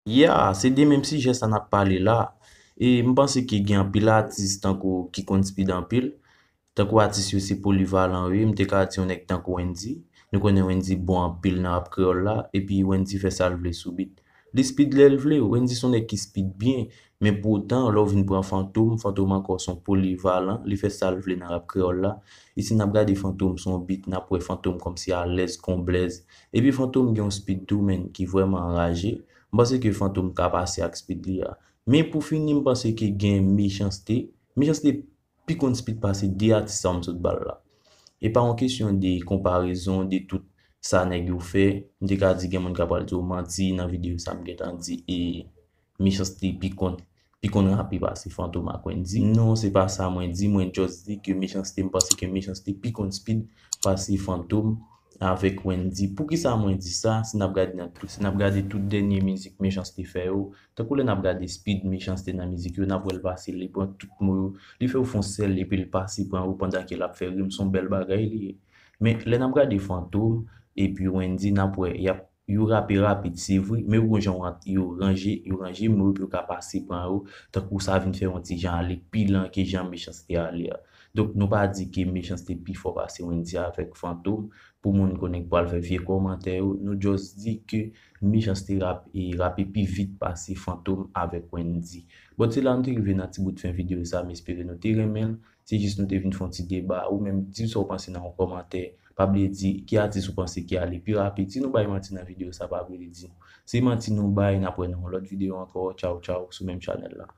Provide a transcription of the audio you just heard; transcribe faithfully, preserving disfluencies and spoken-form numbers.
Yeah, se de menm sijè sa n ap pale la. E m panse ke gen anpil atis tankou ki konn speed anpil. Tankou atis yo se polivalan yo ye, m te ka di yon nèg tankou Wendy. Nou konnen Wendy bon anpil nan rap kreyòl la, epi Wendy fè sa l vle sou beat. Li speed lè l vle, Wendy se yon nèg ki speed byen, men poutan lè w vin pran Fantom, Fantom ankò se yon polivalan, li fè sa l vle nan rap kreyòl la. E si n ap gade Fantom sou yon beat, n ap wè Fantom kòmsi alèz kon blèz. Epi Fantom gen yon speed tou, menn, ki vrèman anraje. M panse ke Fantom ka pase ak speed li a. Men pou fini, m panse ke gen Mechanste. Mechanste pi konn speed pase de atis sa m sot ba l la. E pa yon kesyon de konparezon de tout sa nèg yo fè. M te ka di gen moun k ap pral di w manti nan videyo sa m gentan di e Mechanste pi konn pi konn rape pase Fantom ak Wendy. Non, se pa sa mwen di. Mwen just di ke Mechanste, m panse ke Mechanste pi konn speed pase Fantom avèk Wendy. Poukisa mwen di sa? Si n ap gade nan tout, si n ap gade tout dènye mizik Mechanste fè yo, tankou lè n ap gade speed Mechanste nan mizik yo, n ap wè l pase, li pran tout mo yo, li fè yo fè yon sèl epi l pase pran yo pandan ke l ap fè rim, se yon bèl bagay li ye. Men lè n ap gade Fantom epi Wendy, n ap wè y ap yo rape rapid, se vre, men yo gon jan yo ranje, yo ranje mo yo pou yo ka pase pran yo, tankou sa vin fè yon ti jan ale pi lan ke jan Mechanste ale a. Donk, nou pa di ke Mechanste pi fò pase Wendy avèk Fantom. Pou moun konnen k pral fè vye kòmantè yo, nou just di ke Mechanste rap, e rape pi vit pase Fantom avèk Wendy. Bon, se la nou te rive nan ti bout fen videyo sa, m espere nou te renmen l. Se jis nou te vin fè yon ti deba. Ou menm, di m sa w panse nan yon kòmantè. Pa bliye di ki atis ou panse ki ale pi rapid. Si nou bay manti nan videyo sa, pa bliye di m. Si manti nou bay, n ap wè nan yon lòt videyo ankò. Tchaw, tchaw, sou menm chanèl la.